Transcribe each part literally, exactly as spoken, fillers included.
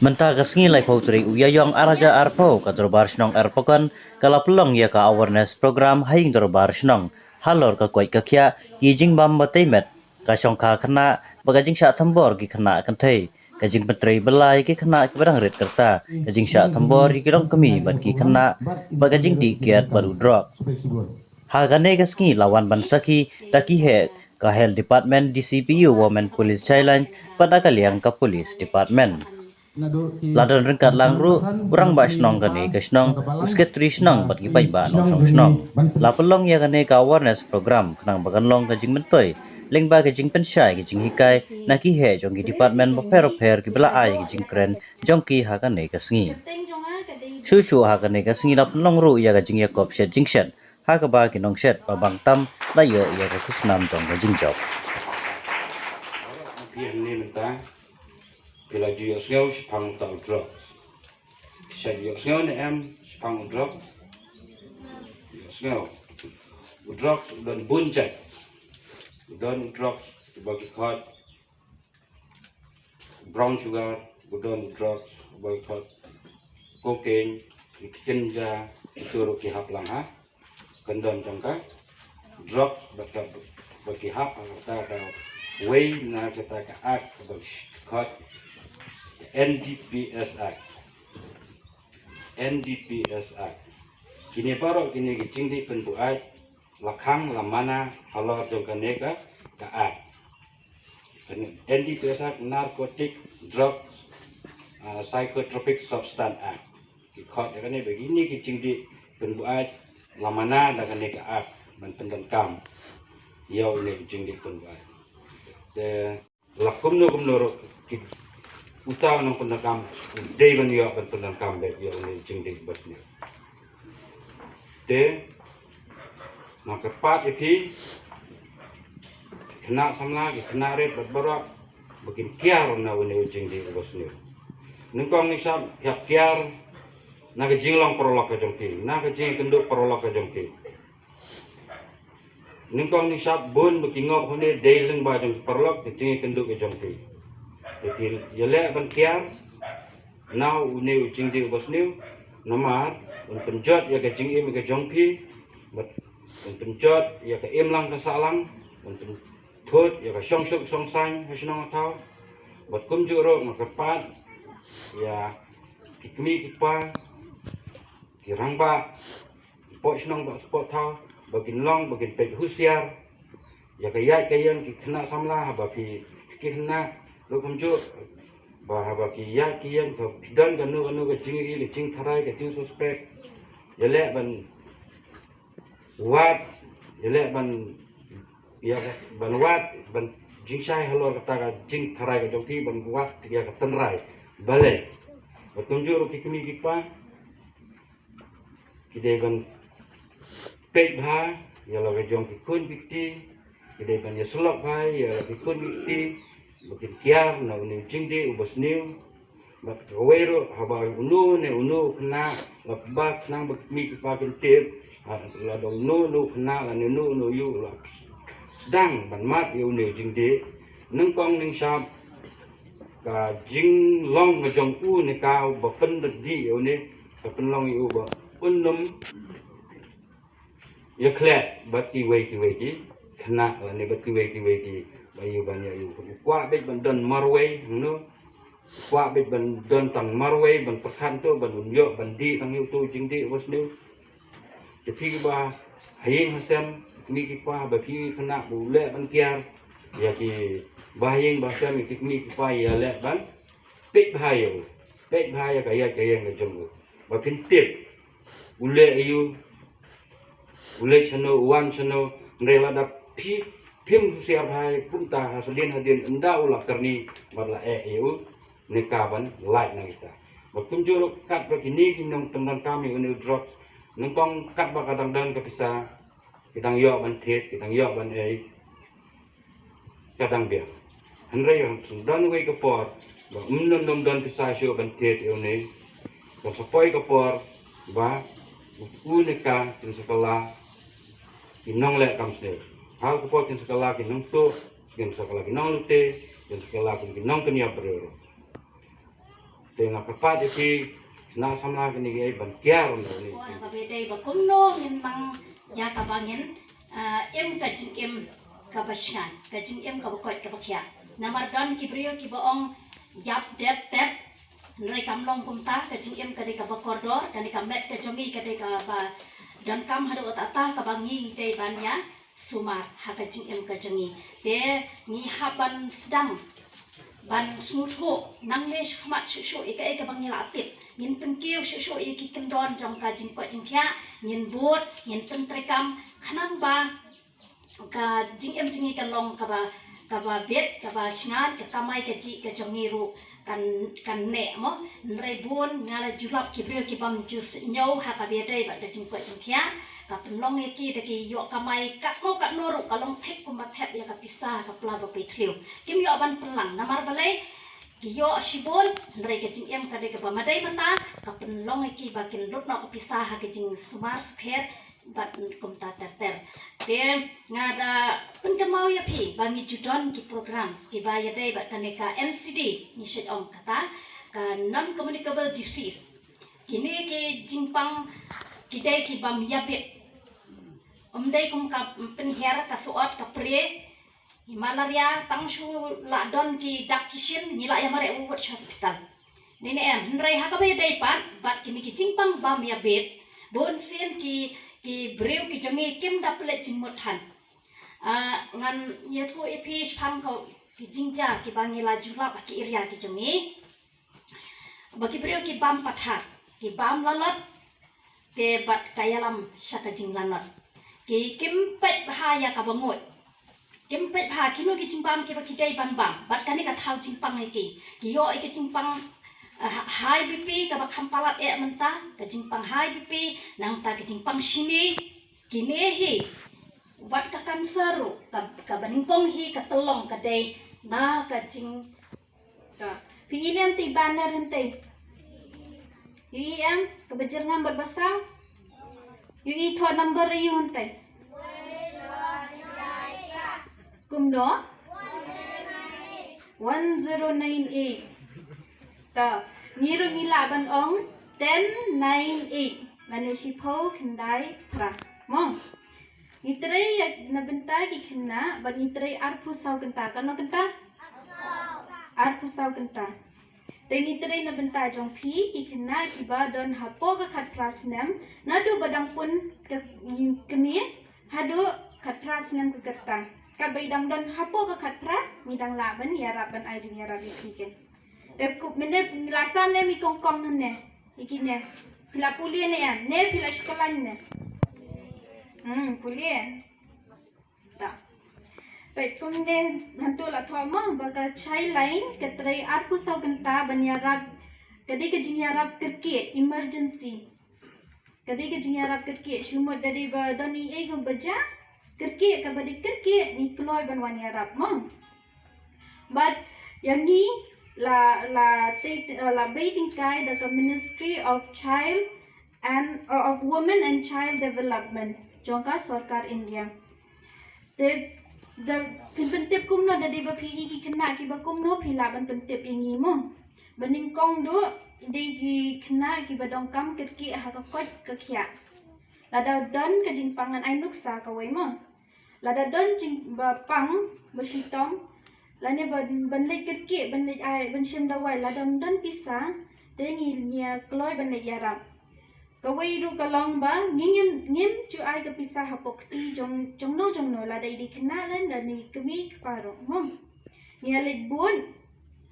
Mynta ka sngi laiphew tarik u Ïaïong ar hajar arphew, ka Dorbar Shnong Erpakon ka la pynlong ïa ka awareness program ha ïing Dorbar Shnong halor ka koit ka khiah, ki jingbam ba tei met, ka shongkha khynnah bad ka jingshah thombor ki khynnah kynthei, ka jingpyntrei bylla ïa ki khynnah kiba dang rit ka rta, ka jingshah thombor ïa ki longkmie bad ki khynnah bad ka jingdih kiad bad u drok. Ha kane ka sngi la wan ban sakhi da ki heh ka Health Department, D C P U, Women Police Challenge bad da ka liang ka Police Department. La don ryngkat lang ruh u rangbah shnong kane ka shnong, u sekretari shnong bad ki paidbah nongshong shnong. La pynlong ïa kane ka awareness program khnang ba kan long ka jingmyntoi lyngba ka jingpynshai ka jinghikai na ki heh jong ki department bapher bapher kiba la ai ka jingkren jong ki ha kane ka sngi. Shuh shuh ha kane ka sngi la pynlong ruh ïa ka jingïakop shet jingshet ha kaba ki nongshet ba bang tam la ïoh ïa ka khusnam jong ka jingjop. Phi hangne mynta, phi la ju ïohsngew shaphang uta u drugs. Phi shait ïohsngew ne em shaphang u drugs? Ïohsngew. U drugs u don bun jait. U don u drugs uba ki khot brown sugar, u don u drugs uba ki khot cocaine, ki kynja, kito ruh ki hap lang ha kyndon jong ka drugs ba ka, ba ki hap ha kata kawei na kata ka act kaba ki khot N D P S Act. N D P S Act. Kine baroh kine ki jingdih pynbuaid la khang la mana halor jong kane ka, ka act. Kane N D P S Act, Narcotic Drugs, ah, Psychotropic Substance Act. Ki khot ïa kane ba kine ki jingdih pynbuaid la mana da kane ka act ban pyndonkam ïa une u jingdih pynbuaid. Te la kumno kumno ruh ki, uta u nongpyndonkam u dei ban ïoh ban pyndonkam beit ïa une u jingdih basniew. Te nga kyrpad ïa phi ki khynnah samla, ki khynnah rit bad baroh ba kin kiar na une u jingdih basniew. Nyngkong nyngshap phi hap kiar na ka jinglong paralok ka jong phi, na ka jingïakynduh paralok ka jong phi. Nyngkong nyngshap bun ba ki ngop hangne dei lyngba jong ki paralok, ka jingïakynduh ka jong phi. Te phi ïaleh ban kiar na une u jingdih basniew, namar un pynjot ïa ka jingim ka jong phi, bad un pynjot ïa ka imlang ka sahlang, un pynthut ïa ka shongsuk shongsaiñ ha shnong ha thaw. Bad kumjuh ruh nga kyrpad ïa ki kmie ki kpa, ki rangbah, ki poh shnong bad ki poh thaw, ba kin long, ba kin peit husiar ïa ka ïaid ka ïeng ki khynnah samla, haba phi, ki khynnah ruh kumjuh, ba haba ki ïaid ki ïeng, ka phi don kano kano ka jingri, ka jingtharai, ka jingsuspek, ïaleh ban wad, ïaleh ban, ïa ka, ban wad, ban jingshai halor kata ka jingtharai ka jong phi, ban wad ïa ka tynrai. Balei? Bad kumjuh ruh ki kmie ki kpa ki dei ban peit bha ïa la ka jong ki khun ki kti, ki dei ban ïasyllok bha ïa la ki khun ki kti, ba kin kiar na une u jingdih u basniew. Bad kawei ruh, haba uno ne uno u khynnah la pynbak, khnang ba ki kmie ki kpa kin tip, ha, lada uno uno u khynnah lane uno uno u ïew la sdang ban mad ïa une u jingdih, nyngkong nyngshap ka jinglong ka jong u ne ka ba pyndih ïa une, ka pynlong ïa u ba un ym ïakhleh bad kiwei kiwei ki khynnah lane bad kiwei kiwei ki, ba ïa u ban ïa u kwah beit ban don marwei hangno, kwah beit ban don tang marwei ban pyrkhat to ban un ïoh ban dih tang ïa uto u jingdih u basniew. Te phi kiba ha ïing ha sem, ki kmie ki kpa, ba phi ki khynnah ba u leh ban kiar ïa ki ba ha ïing ba ha sem, ïa ki kmie ki kpa ïaleh ban peit bha ïa u, peit bha ïa ka ïaid ka ïeng ka jong u, ba phin tip u leh aïu, u leit shano, u wan shano. Hynrei lada phi, phim husiar bha ïa u, kumta ha sdien hadien ynda u la kyrni bad la eh ïa u, ne ka ban lait na kita. Bad kumjuh ruh katba kine ki nongpyndonkam ïa une u drugs, nyngkong katba ka dang don ka pisa, ki dang ïoh ban thied, ki dang ïoh ban ei, ka dang biang. Hynrei haba don wei ka por ba ym don, ym don pisa shuh ban thied ïa une, kan sa poi ka por ba u ne ka kin sa kylla ki nongleh kam sniew. Ha ka por kin sa kylla ki nongtuh, kin sa kylla ki nonglute, kin sa kylla ki nongpynïap briew ruh. Te nga kyrpad ïa phi na samla kine ki ban kiar ïa kine. Wan ba bede ba kumno ngin nang ïa ka ba ngin, ah, im ka jingim ka ba shngain, ka jingim ka ba koit ka ba khiah. Namar don ki briew ki ba ong ïap dep tep, hynrei kam long kumta, ka jingim ka dei ka ba kordor, ka dei ka met ka jong ngi ka dei ka ba donkam haduh katta ka ba ngi dei ban ïa sumar ha ka jingim ka jong ngi. Te ngi hap ban sdang ban sngewthuh nangne shakhmat shuh shuh ïa kaei kaba ngi la tip. Ngin pynkiew shuh shuh ïa ki kyndon jong ka jingkoit jingkhiah, ngin bud, ngin pyntreikam, khnang ba ka jingim jong ngi kan long kaba, kaba bit, kaba shngain, ka kamai kajih ka jong ngi ruh kan, kan neh mo. Hynrei bun nga la ju lap ki briew ki bym ju sngewthuh ha kaba ïadei bad ka jingkoit jingkhiah. Ka pynlong ïa ki da ki ïoh kamai katno katno ruh ka long thik kumba thep ïa ka pisa ha ka pla ba pyrthliew. Kim ïoh ban pynlang namar balei ki ïoh shibun, hynrei ka jingim ka dei kaba madei mata, ka pynlong ïa ki ba kin lut noh ka pisa ha ka jingsumar sukher bad kumta ter ter. Te nga da pynkynmaw ïa phi ba ngi ju don ki programs kiba ïadei bad kane ka N C D, ngi shait ong kata ka non communicable disease. Kine ki jingpang ki dei ki bym ïabit. Ym dei kum ka pynhiar, ka suot, ka prie, ki malaria, tang shu la don ki dak ki shin ngi la ïa mareh wut sha hospital. Ngi ne em, hynrei ha kaba ïadei pat bad kine ki jingpang bym ïabit, bun sien ki, ki briew ki jong ngi kim da pynleit jingmut than. Ah, ngan ïathuh ïa phi shaphang ki jingjia kiba ngi la ju lap ha ki area ki jong ngi. Ba ki briew ki bam pathar, ki bam lalot, te bad ka ïalam sha ka jinglanot. Ki kim peit bha ïa kaba nguid. Kim peit bha kino ki jingbam kiba ki dei ban bam. Bad kane ka thaw jingpang ïa ki. Ki ïoh ïa ka jingpang, eh, high B P kaba kham palat eh mynta, ka jingpang high B P, nangta ka jingpang shini. Kine hi wat ka cancer ruh, ka, kaba nyngkong hi ka tyllong ka dei na ka jing Ka. Phi i lem te i banner hynte. Ïohi em, kaba jyrngam bad ba saw. Ïohi thoh number ïa u hynte. Kumno? One zero nine eight. Ta, ngi ruh ngi lah ban ong ten nine eight. Lane shiphew khyndai phra. Mo. Ngi trei ïa na bynta ki khynnah, bad ngi trei arphew saw kynta. Katno kynta? Arphew saw kynta. Te ngi trei na bynta jong phi ki khynnah kiba don hapoh ka khatphra snem, naduh ba dang pun ka kmie haduh khatphra snem ka rta. Katba i dang don hapoh ka khatphra, ngi dang lah ban ïarap, ban ai jingïarap ïa phi. Te kup mynne la sam ne mi kong kong ne. Ïa kine. Phi la pule ne em? Ne phi la shu khlaiñ ne? Hmm, pule. Ta. Peit kumne, hangto la thoh mo ba ka Childline ka trei arphew saw kynta ban ïarap, ka dei ka jingïarap kyrkieh, emergency. Ka dei ka jingïarap kyrkieh, shu mut da dei ba don ei ei kaba jia kyrkieh, kaba dei kyrkieh, ngi kloi ban wan ïarap mo. Bad ïa ngi la, la, la bei tyngkai da ka Ministry of Child and, uh, of Women and Child Development jong ka sorkar India. Te da phin pyntip kumno, da dei ba phi i ki khynnah kiba kumno, phi lah ban pyntip ïa ngi mo. Ba nyngkong duh, dei ki khynnah kiba donkam kyrkieh ha ka koit ka khiah. Lada don ka jingpang, ngan ai nuksa kawei mo. Lada don jingpang ba shitom, lane ban, ban leit kyrkieh, ban leit ai, ban shim dawai, lada ym don pisa, te ngi, ngi ïa kloi ban leit ïarap. Kawei ruh ka long ba ngi, ngim, ngim ju ai ka pisa hapoh kti jong, jongno jongno, lada i dei khynnah lane, lane i kmie kpa ruh mo. Ngi ïa leit bud,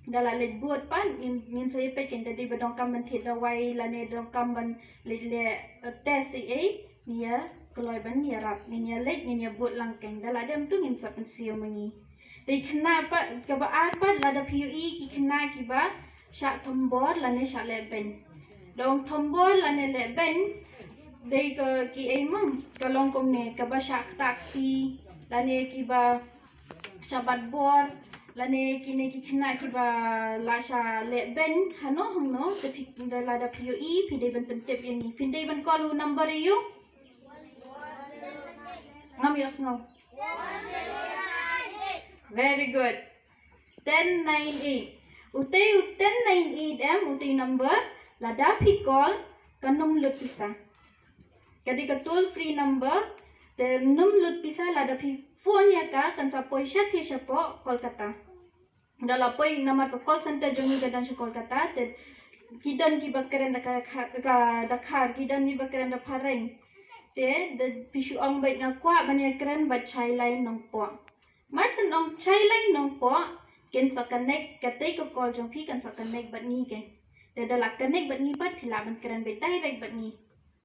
da la leit bud pat, ngin, ngin sa ïa peit kein, da dei ba donkam ban thied dawai lane donkam ban leit leh, eh, test ei ei, ngi ïa kloi ban ïarap, ngin ïa leit, ngin ïa bud lang kein, da la dei kumto ngin sa pynsiew ma ngi. Te khynnah pat, kaba ar pat, lada phi ïohi ki khynnah kiba shah thombor lane shah lehbeiñ. Da ong thombor lane lehbeiñ, dei ka kiei mo, ka long kumne, kaba shah ktah kti lane kiba shah bat bor lane kine ki khynnah kiba la shah lehbeiñ hangno hangno, te phi, da lada phi ïohi, phi dei ban pyntip ïa ngi. Phi dei ban call u number ïa u? Ngam ïohsngew. Very good. Ten nine eight. Utei u ten nine eight M, utei number, lada phi call, kan ym lut pisa. Ka dei ka toll free number, te ym lut pisa, lada phi phone ïa ka, kan sa poi sha te shapoh Kolkata. Da la poi namar ka call center jong ngi ka don sha Kolkata, te ki don kiba kren da ka, ka, ka, da Khar, ki don kiba kren da Phareng. Te, da phi shu ong beit nga kwah ban ïa kren bad Chailai Nongpoh. Mar shu ong Chailai Nongpoh, kin sa connect katei ka call jong phi kan sa connect bad ngi kein. Te da la connect bad ngi pat phi lah ban kren beit direct bad ngi.